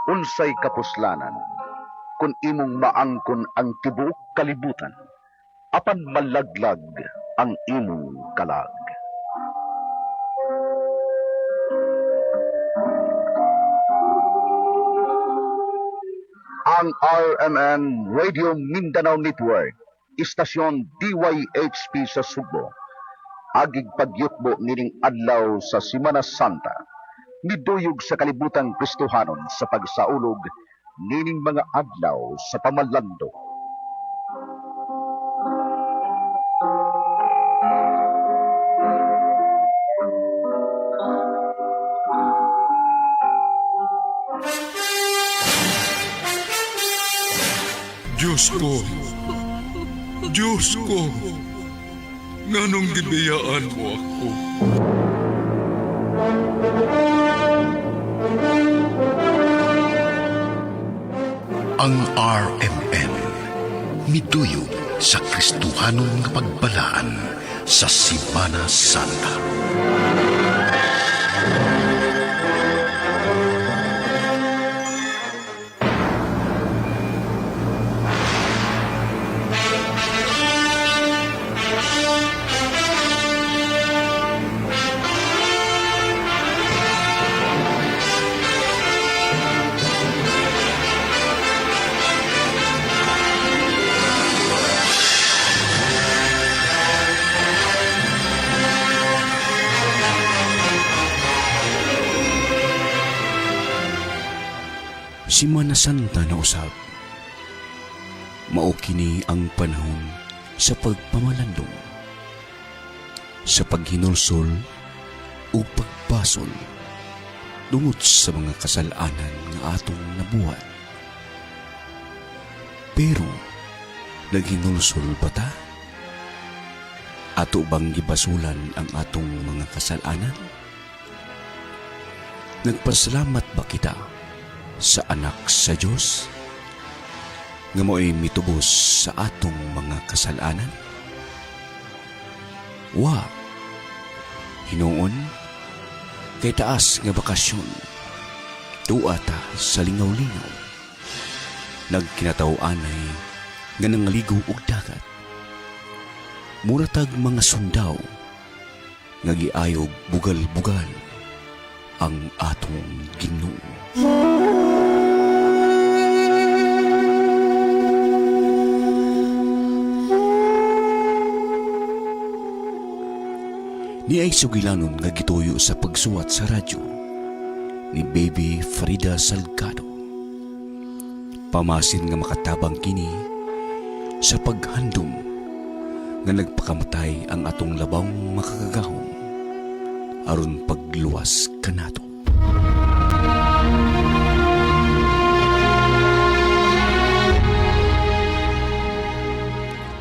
Unsay kapuslanan kung imong maangkon ang tibuok kalibutan, apan malaglag ang imong kalag? Ang RMN Radio Mindanao Network, istasyon DYHP sa Sugbo, agig pagyutbo nining adlaw sa Semana Santa, miduyog sa kalibutang Kristohanon sa pagsaulog nining mga adlaw sa pamalando. Diyos ko, Diyos ko, nganong gibiyaan mo ako? Ang RMN miduyog sa Kristohanon nga pagbalaan sa Semana Santa. Semana Santa na usab. Mao kini ang panahon sa pagpamalandong, sa paghinulsol ug pagbasol tungod sa mga kasalanan nga atong nabuhat. Pero naghinulsol ba ta? Ato bang gibasulan ang atong mga kasalanan? Nagpasalamat ba kita sa anak sa Dios nga mo'y mitubos sa atong mga kasalanan? Wa. Hinuon, kay taas nga bakasyon, tuwa ta sa lingaw-lingaw. Nagkinataw-anay nga nangaligo og dagat. Muratag mga sundaw nga giayog bugal-bugal ang atong Ginoo. Ni ay sugilanon nga gituyo sa pagsuwat sa radyo ni Baby Frida Salgado. Pamasin nga makatabang kini sa paghandom nga nagpakamatay ang atong labang makakagahom aron pagluwas kanato.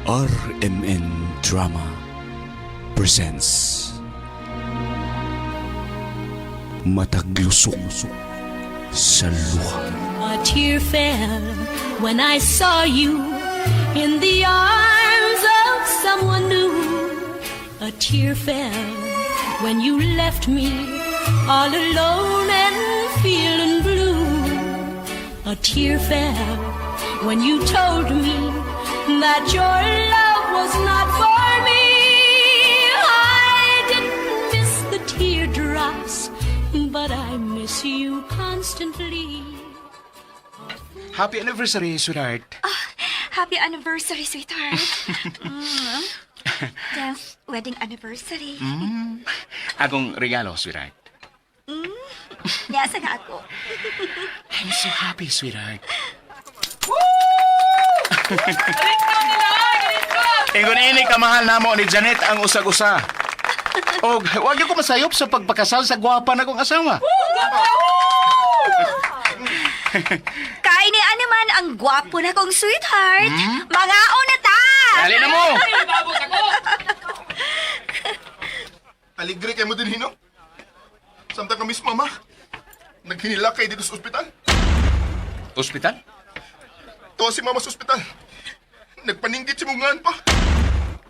RMN Drama presents Mataglusok sa Luha. A tear fell when I saw you in the arms of someone new. A tear fell when you left me all alone and feeling blue. A tear fell when you told me that your love was not for me. I didn't miss the teardrops, but I miss you constantly. Happy anniversary, sweetheart. Happy anniversary, sweetheart. 10th wedding anniversary. Akong regalo, sweetheart. Niasa na ako. I'm so happy, sweetheart. Ingon ini kamahal namo ni Janet ang usag-usa. Og wag ko masayop sa pagpakasal sa gwapa na kong asawa. Kay ni ano man ang gwapo na kong sweetheart. Mangao na ta! Dali na mo! Aligre kayo mo din, Hino. Samtang kami sa mama, naghinila kay dito sa ospital. Ospital? Tuwa si mama sa ospital. Nagpaninggit si mungan pa.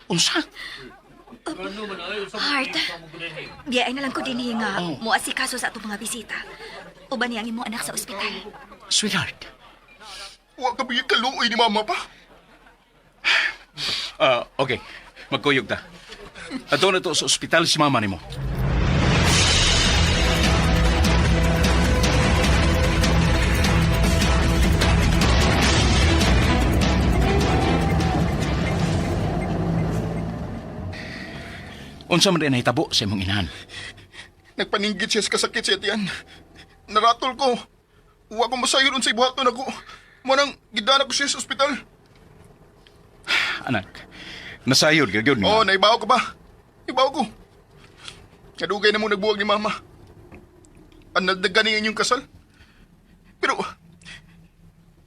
Unsa? Heart, biyay na lang ko din nga. Mo asikaso sa atong mga bisita. Uban niyang imong anak sa ospital. Sweetheart. Wa ka ba kaluoy ni mama pa? Ah, okay. Magkuyog ta. Ato na to sa ospital si mama nimo. Unsa man din nahitabo sa imong inahan? Nagpaninggit siya sa kasakit sa tiyan. Naratol ko. Wa ko masayon unsay buhaton ako. Mo nang gidana ko siya sa ospital. Anak, nasayod ka gyud nga. Oo, oh, naibaw ka ba? Ibaw ko. Kadugay na mo nagbuwag ni mama. Ang nagdagan niya inyong kasal. Pero,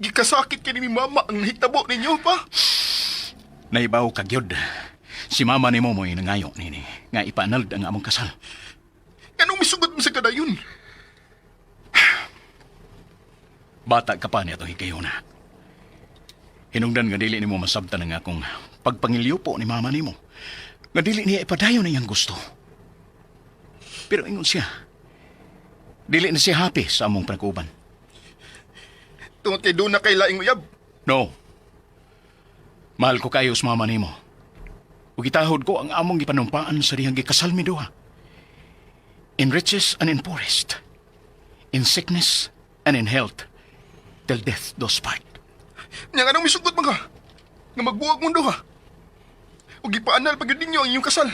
gikasakit kini ni mama ang nahitabo ninyo pa. Naibaw ka gyud. Si mama nimo mo'y nangayo nini nga ipaanald ang among kasal. Anong misugot mo sa kadayon? Bata ka pa niya itong higayona. Hinungdan nga dili nimo masabtan ang akong pagpangilyo po ni mama nimo. Nga dili niya ipadayon ang iyang gusto. Pero ingon siya, dili na siya happy sa among panag-uban. Tungod kay doon na kay laing uyab. No. Mahal ko kayo sa mama nimo. Ug gitahod ko ang among gipanumpaan sa dihang gikasal mi duha. In riches and in poorest. In sickness and in health. Till death does part. Nya anong misugot man ka? Nga magbuwag mundo ha? O gipaanal pag yun ninyo ang inyong kasal.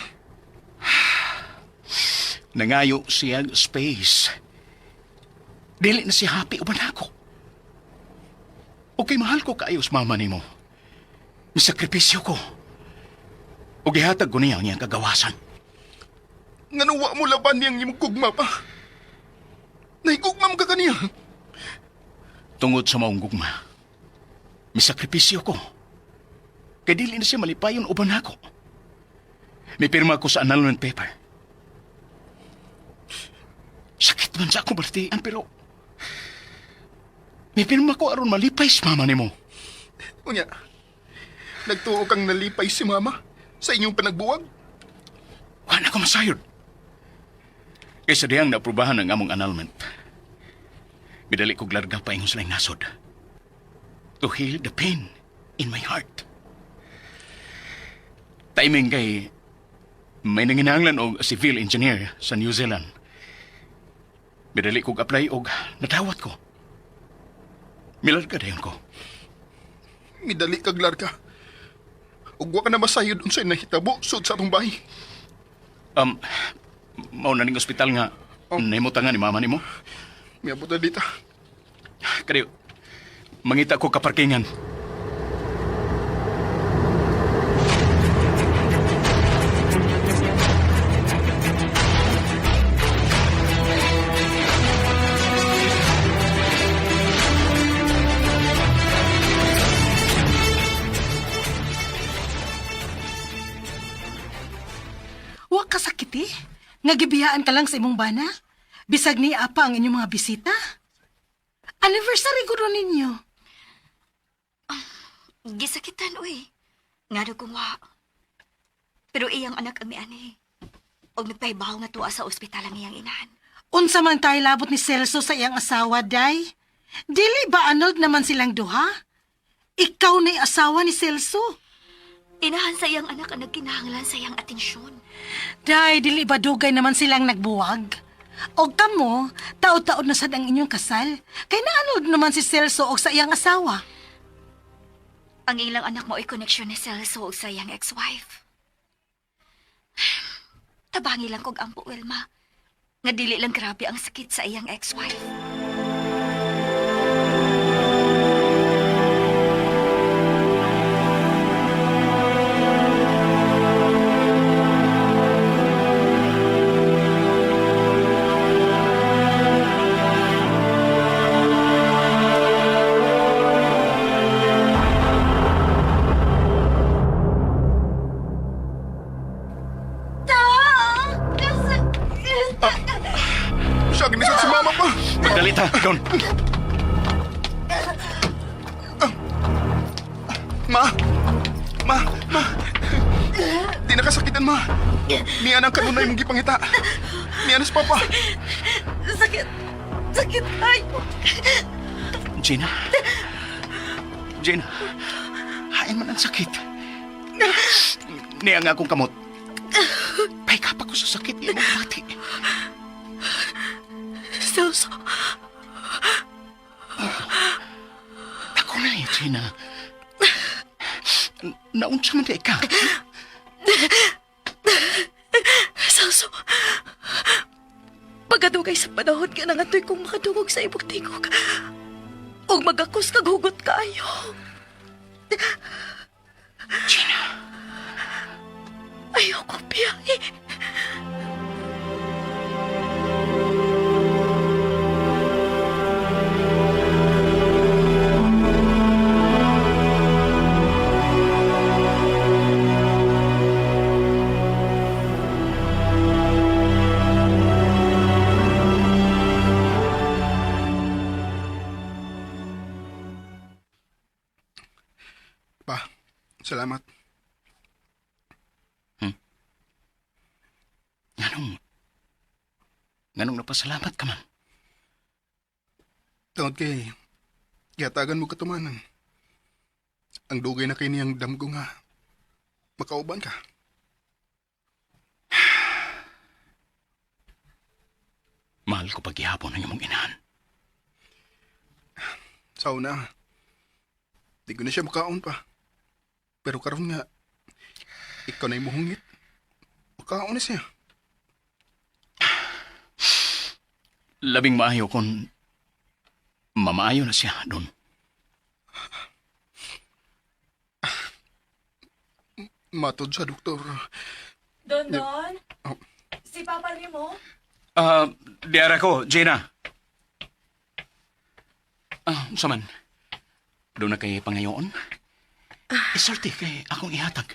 Nangayo siya og space. Dili na siya happy uban ako. Okay, mahal ko kaayo sa mama nimo. Misakripisyo ko. O gihatag ko niya ang iyang kagawasan. Nga wa mo laban niyang imong gugma pa. Nahigugma mo ka kaniya. Tungod sa maong gugma, misakripisyo ko. Kay dili na siya malipayon uban ako. Mipirma ko sa annulment paper. Sakit man sa akong balatian, pero mipirma ko aron malipay sa mama nimo. Unya, nagtuo kang nalipay si mama sa inyong panagbuwag. Wala ko masayod. Kaysa diyang naaprubahan ang among annulment. Midali kog larga paingon sa laing nasod. To heal the pain in my heart. Timing kay may nanginahanglan og civil engineer sa New Zealand. Midali kog apply og nadawat ko. Milarga dayon ko. Midali kag larga. Ug wa ka na masayod unsay nahitabo sud sa atong bahay. Mao na ning ospital nga oh. Nahimutangan ni mama nimo. Miabot na dita. Kadiyo, mangita ko kaparkingan. Wa ka sakit eh. Nga gibiyaan ka lang sa imong bana. Bisag ni apa ang inyong mga bisita. Anniversary guro ninyo. Gisakitan, uy. Nga daw kung wa. Pero iyang anak ang miani. Og nagpahibaw nga tuwa sa ospital ang iyang inahan. Unsa man tayo labot ni Celso sa iyang asawa, day? Dili ba annulled naman silang duha? Ikaw na'y asawa ni Celso. Inahan sa iyang anak ang nagkinahanglan sa iyang atensyon. Day, dili ba dugay naman silang nagbuwag? Og kamo, taod-taod na sad ang inyong kasal. Kay naanod naman si Celso og sa iyang asawa. Ang ilang anak mo ay koneksyon ni Celso ug sa iyang ex-wife. Tabangi lang kog ampo, Wilma. Nga dili lang grabe ang sakit sa iyang ex-wife. Siya ginisad si mama pa. Magdali ta, Don. Ma! Ma! Ma! Di nakasakitan, ma. Niya ang kanunay mong gipangita. Niya na si papa. Sakit! Sakit tayo! Gina. Gina. Hain man ang sakit. Niya nga akong kamot. Pahikap ako sa sakit imong bati. Celso, Ako na eh, Gina. Naunsa man di ka. Celso. Pagkadugay sa panahon ka nangatoy kong makadungog sa imong tingog. Ug magakos kag hugot kaayo. Gina. Ayoko biyahe. Pa, salamat. Nganong... Nganong napasalamat ka man? Tungod kay, gihatagan mo katumanan. Ang dugay na kay niyang damgo nga, makauban ka. Mahal ko paghihapon ang imong inahan. Sa una, di ko na siya makaon pa. Pero karon nga, ikaw na imuhungit. Makaon na siya. Labing maayo kon mamaayo na siya doon. Matod sa doktor. Don Don? Oh. Si Papa ni mo? Ah, diara ko, Gina. Ah, unsa man? Doon na kay pangayoon? Isulti kay akong ihatag.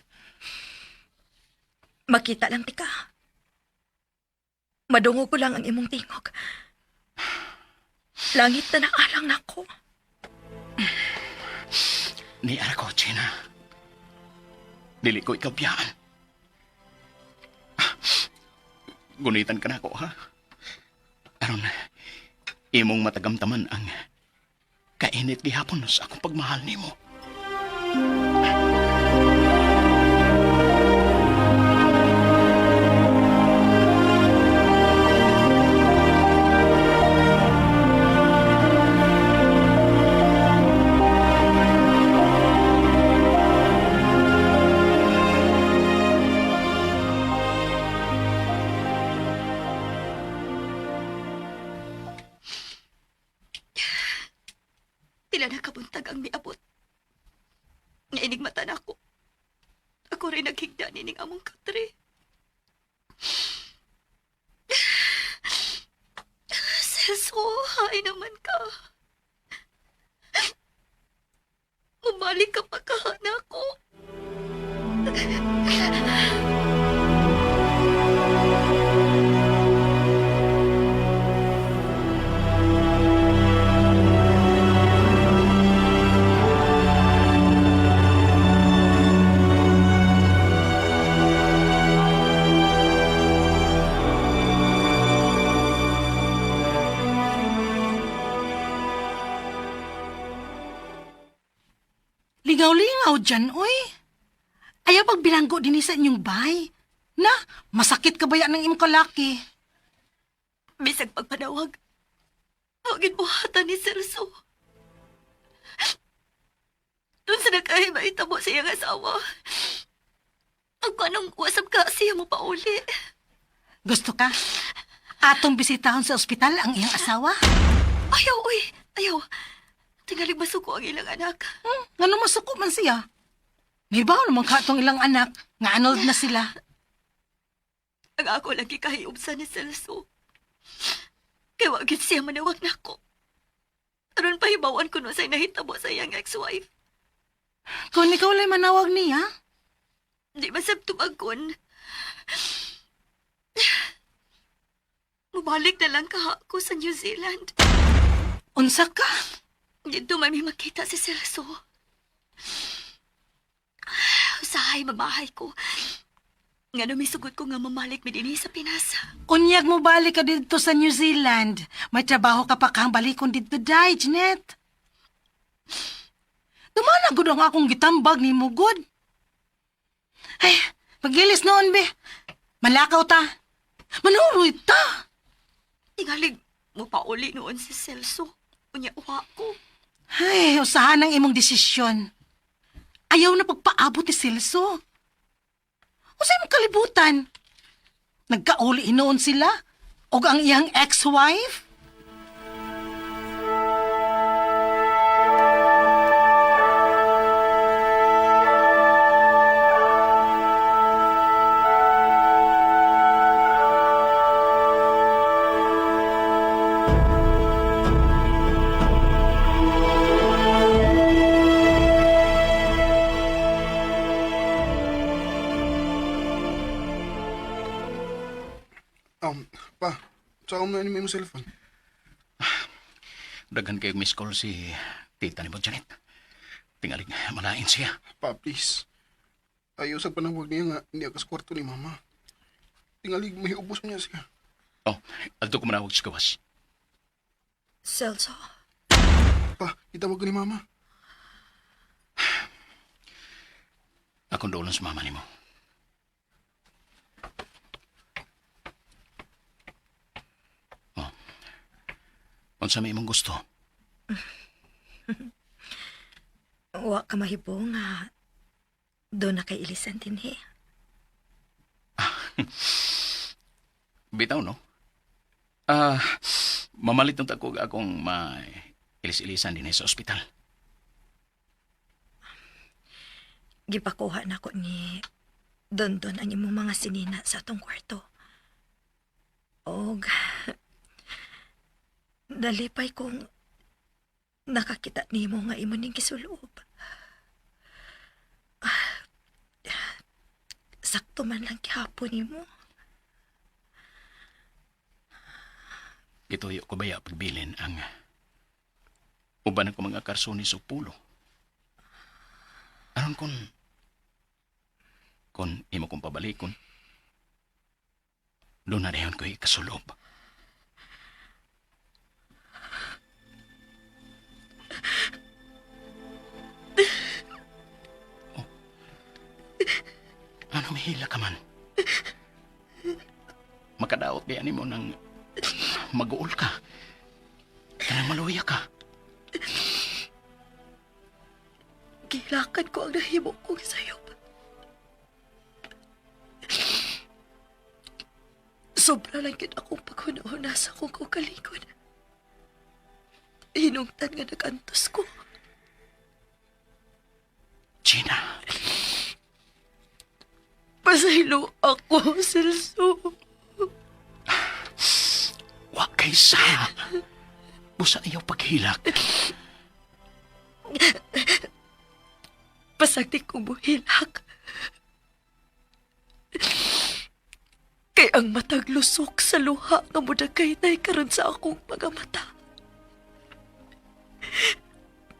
Makita lang tika. Madungog ko lang ang imong tingog. Langit na naalang nako. Niara ko, Gina. Dili ko ikaw biyaan. Ah, Gunitan ka na ako, ha? Aron, imong matagamtaman ang kainit gihapon sa akong pagmahal nimo. Pila na kabuntag ang miabot. Nga inigmata na ako. Ako rin naghigda nining among katre. Celso, hay naman ka. Bumalik ka pa kahana ko. Ligaw-lingaw dyan, oy. Ayaw pagbilanggo din sa inyong bay. Na, masakit ka ba yan ng imong kalaki? Bisag pagpanawag. Huwagin buhatan ni Celso. Doon sa nagkahay maitabo sa iyang asawa. Ang kanong wasap ka siya mo pa uli. Gusto ka? Atong bisitahon sa ospital ang iyang asawa? Ayaw, uy! Ayaw! Tingalig masuko ang ilang anak. Ngano masuko man siya? Nibaw naman ka atong ilang anak, nga anod na sila. Ang ako lang gikahiubsa ni Celso. Kaya wag yun siya manawag na ako. Aron pahibawan ko no sa nahitabo sa iyang ex-wife. Kung ikaw lang manawag niya, Di ba sab tumagon? Mubalik na lang ka ako sa New Zealand. unsa ka? Dito man may makita si Celso. Usahay, mamahay ko. Nga no, may sugot ko nga mamalik mi dinhi sa Pinas. Unyag mo balik ka dito sa New Zealand. May trabaho ka pa kang balikon dito, day, Jeanette. Dumana gud ang akong gitambag ni mo gud. Ay, pagilis noon be. Malakaw ta. Manuroy ta. Tingalig, mo pauli noon si Celso. Unya, uwa ko. Ay, usahan ang imong desisyon. Ayaw na pagpaabot ni Celso. Usay mong kalibutan. Nagkauli hinoon sila? Og ang iyang ex-wife? Pa, tsaka mo na yung imong cellphone. Daghan kayong miss call si tita ni mo, Janet. Tingalig, malain siya. Pa, please. Ayaw sa panawag niya nga, hindi ako sa kwarto ni mama. Tingalig, may ubos niya siya. Oh, adto ko manawag sa gawas. Celso, Pa, itawag ko ni mama. Akong doolon sa mama nimo. Oh. Unsa may imong gusto? wa ka mahibo nga doon na kay Elisan dinhi. Bitaw, no? Ah, mamalit ng tagkog akong ma ilis-ilisan din sa ospital. Gipakuha na ko ni Dondon ang imong mga sinina sa atong kwarto. Og nalipay kong nakakita nimo nga imo ning gisuloob. Ah, sakto man lang gihapon nimo. Gituyo ko baya pagbilin ang uban ko mga karsonis o pulo. Aron kon imo kong pabalikon, doon na rin ko ikasulob. Oh. Anong hila ka man? Makadaot kaya nimo ng mag-uol ka. Kanang maluya ka. Gilakan ko ang nahimo kong sayop. Sobra lang yun akong paghuna-huna sa akong kaugalingon. Hinungtan nga nag-antos ko. Gina, Pasaylo ako, Celso. wa kay sa. Busa ayaw paghilak. Pasagdi kong buhilak. Kay ang matag lusok sa luha nga mudagkay karon sa akong mga mata.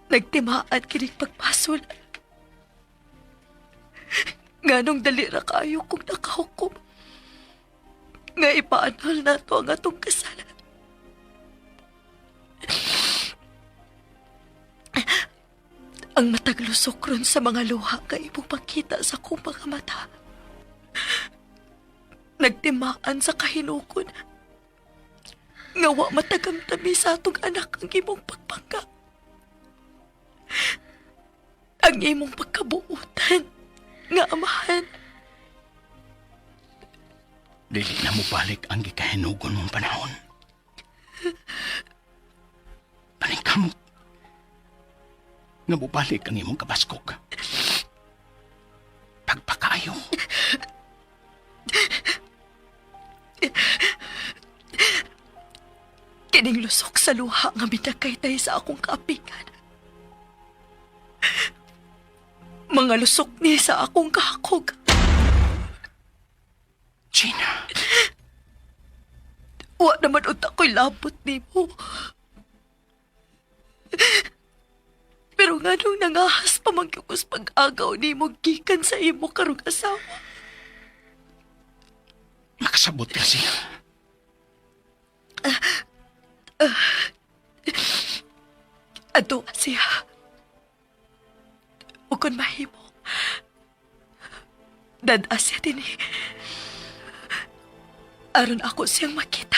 Nagtimaan kining pagpasol. Nganong dali ra kaayo kong nakahukom. Nga ipaanhol nato ang atong kasalan. Ang matag lusok ron sa mga luha nga imong makita sa akong mga mata. Nagtimaan sa kahinukon. Nga wa matagamtami sa atong anak ang imong pagpangga. Ang imong pagkabuutan nga amahan. Dili na mo balik ang gikahinugon mong panahon. Paningkamot. Nga mobalik ang imong kabaskog. Pagpakaayo. Kining lusok sa luha nga midagkaytay sa akong kaapingan. Mga lusok ni sa akong kahakog. Gina, Wa naman unta ko'y labot nimo. Pero nga nung nangahas pa man gyud ko sa pag-agaw nimo gikan sa imo karong asawa. makasabot ka siya. Ato siya. O kung mahimo, dad-a siya dinhi. Aron ako siyang makita.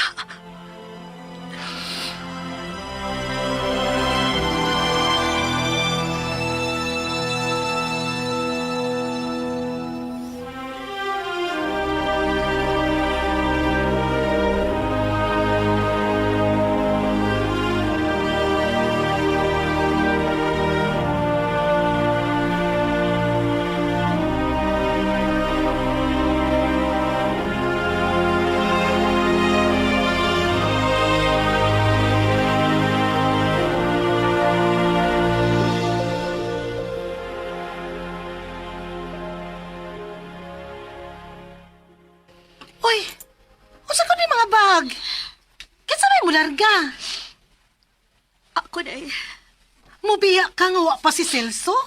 Uy, unsa ko ni mga bag? Kinsa may mularga? Ako na eh. Mubiya ka nga wa pa si Celso?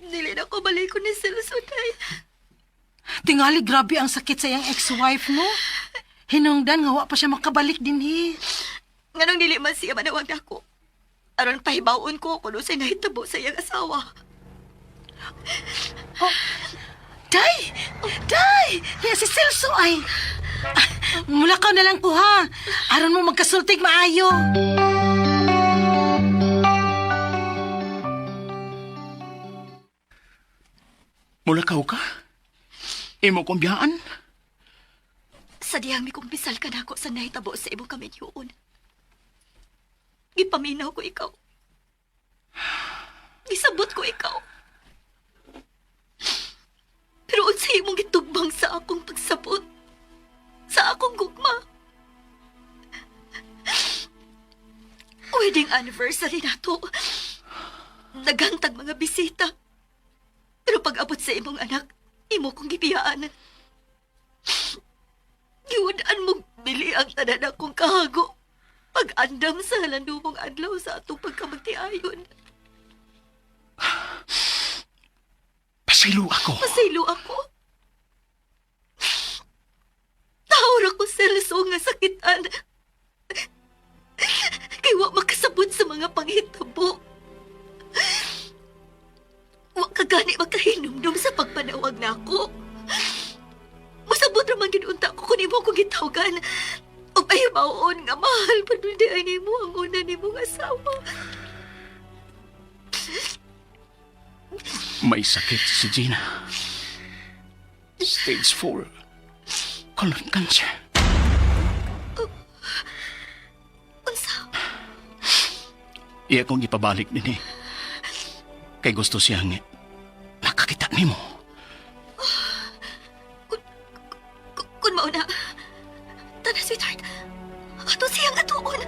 Dili na ko balik ko ni Celso, day. Tingali grabe ang sakit sa iyang ex-wife no. Hinungdan nga wa pa siya makabalik dinhi. Nganong dili man siya manawag nako. Aron pahibawon ko kung unsay nahitabo sa iyang asawa. Day! Day! Ya, si Celso ay... Ah, mulakaw na lang ko ha. Aron mo magkasultig maayo. Mulakaw ka? Imo kong biyaan? Sa dihang mikumpisal ka nako sa nahitabo sa imong kaminyoon. Gipaminaw ko ikaw. Gisabot ko ikaw. Pero unsay imong gitugbang sa akong pagsabot? Sa akong gugma? Wedding anniversary nato. Nagantag mga bisita. Pero pag abot sa imong anak, imo kong gibiyaan. Giwadaan mong bili ang tanan akong kahago. Pag-andam sa halandumong adlaw sa atong pagkamagtiayon. Pasaylo ako. Pasaylo ako. Tawar ako Celso nga sakitan. Kay wa makasabot sa mga panghitabo. Wa ka gani makahinumdum sa pagpanawag nako. Musabot ra man gid unta ko kun imo ko gitawgan. Ug ay mauon nga mahal pa dul di ay nimo ang una nimong asawa. May sakit si Gina. Stage 4. Colon cancer. Unsa? Iya kong ipabalik nini. Kay gusto siyang makakita nimo. Kun mao na. Tana, sweetheart. Ato siyang atuon.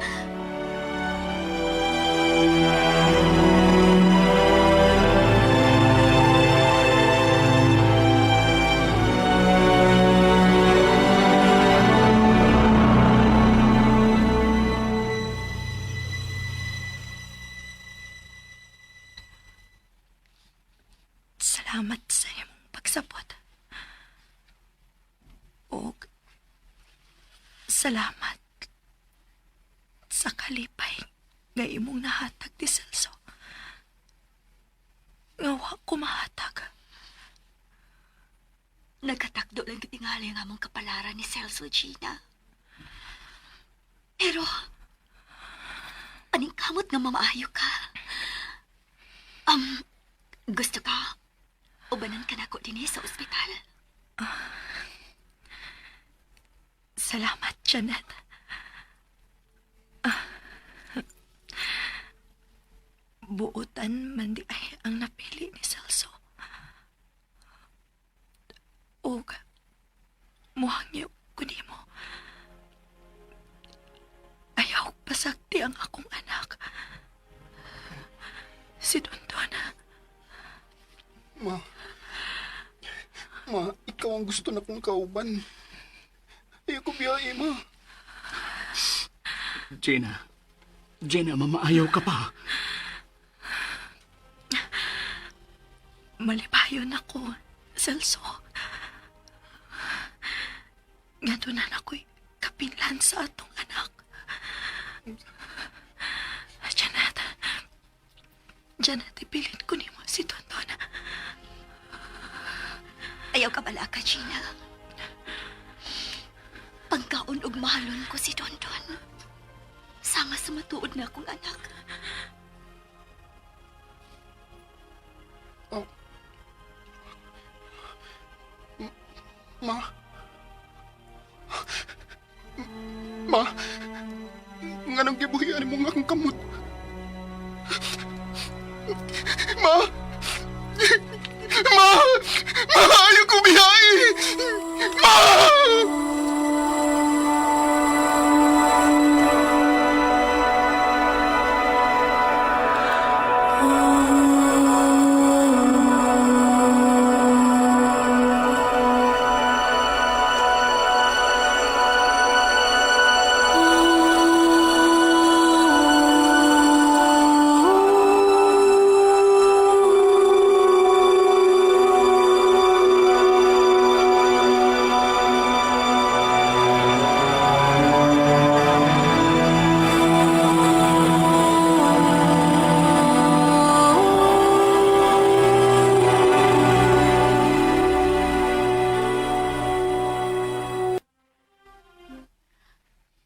Salamat sa imong pagsabot. Og salamat sa kalipay nga imong nahatag ni Celso. Nga wa ko mahatag. Nagkatakdo lang gitingali ang among kapalaran ni Celso, Gina. Pero, aning kamot nga mamaayo ka. Gusto ka? Ubanan ka nako dinhi sa ospital. Salamat, Janet. Ah. Buotan man di ay ang napili ni Celso. Og muhangyo ko nimo. Ayaw pasakti ang akong anak. Si Dondon. Ma. Ma, ikaw ang gusto na kong kauban. Ayoko biyahe, ma. Gina. Gina, mamaayaw ka pa. Malipayon ako, Celso. Nga doon ako'y kapinlan sa atong anak. Janet, Janet, ibilin ko nimo si Tonton. Ayaw ka bala ka, Gina. Pagkaon og mahalon ko si Dondon. Sama sa matuod na akong anak. Ma? Ma? Nganong gibuhian mo nga akong kamot? Ma? Ma! Ma, ayaw ko biyahe! Ma!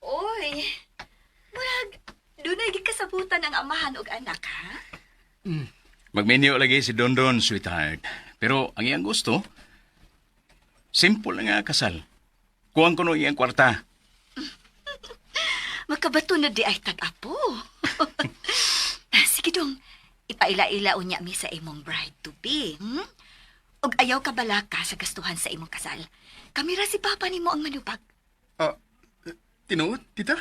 Oy, murag, dunay gikasabutan ang amahan og anak, ha? Magminyo lagi si Dondon, sweetheart. Pero ang iyang gusto, simple na nga kasal. Kuwang ko no iyang kwarta. Makabato na di ay tag-apo. Sige dong, ipaila-ila unya mi sa imong bride to be, Og ayaw ka balaka sa gastuhan sa imong kasal. Kami ra si papa nimo ang manubag. Ah, tinuod, tita?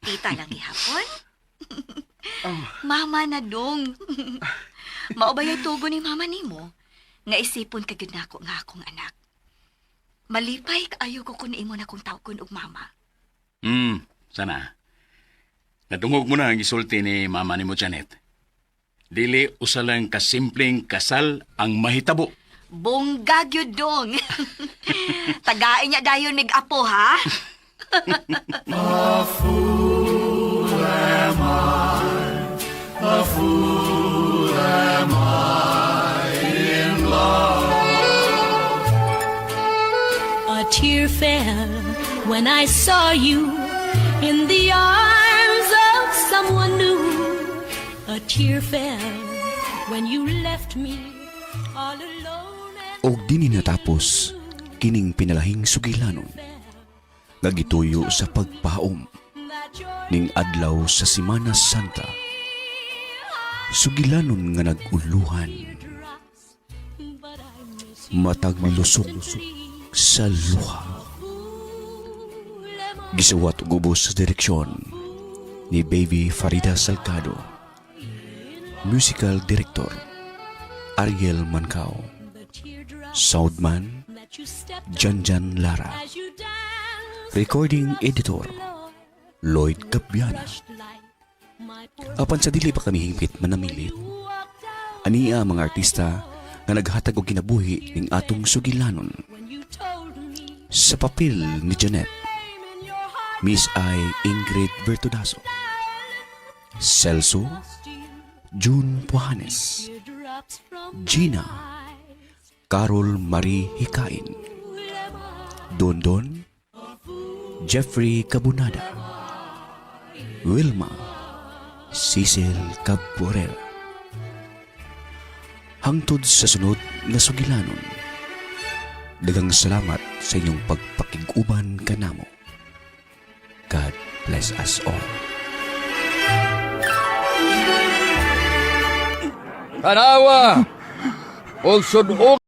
Tita lang gihapon. Mama na dong. Mao ba yung tugo ni mama nimo? Nga isipon ka gyud nako nga akong anak. Malipay kaayo ko kun imo na kong tawgon og mama. Sana. Nadungog mo na ang isulti ni mama ni mo, Janet. Dili usa lang kasimpleng kasal ang mahitabo. Bongga gyud dong. Tagain niya dayon mig apo ha. A tear fell when I saw you in the arms of someone new. A tear fell when you left me all alone. And Og dinhi natapos kining pinalahing sugilanon nga gituyo sa pagpaom that your ning adlaw sa Simana Santa. Sugilanon nga nag-uluhan, drops, but I miss matag lusok sa luha. Gisuwat og ubos sa direksyon ni Baby Farida Salgado. Musical Director Ariel Mancao. the teardrops Soundman that you stepped Janjan Lara. as you danced Recording Editor Lloyd Cabiana. brushed like my poor Apan sa dili pa kami hingpit manamilit, walked out ania mga artista nga naghatag og kinabuhi ning atong sugilanon when you told me sa papel ni Janet, flame in your heart Miss I Ingrid Bertudazo, Celso June Puhanes, teardrops from Gina Carol Marie Hikain, Dondon Jeffrey Cabunada, Wilma Cecil Cabrera. Hangtod sa sunod nga sugilanon. Daghang salamat sa inyong pagpakig-uban kanamo. God bless us all. Tanawa! Og sud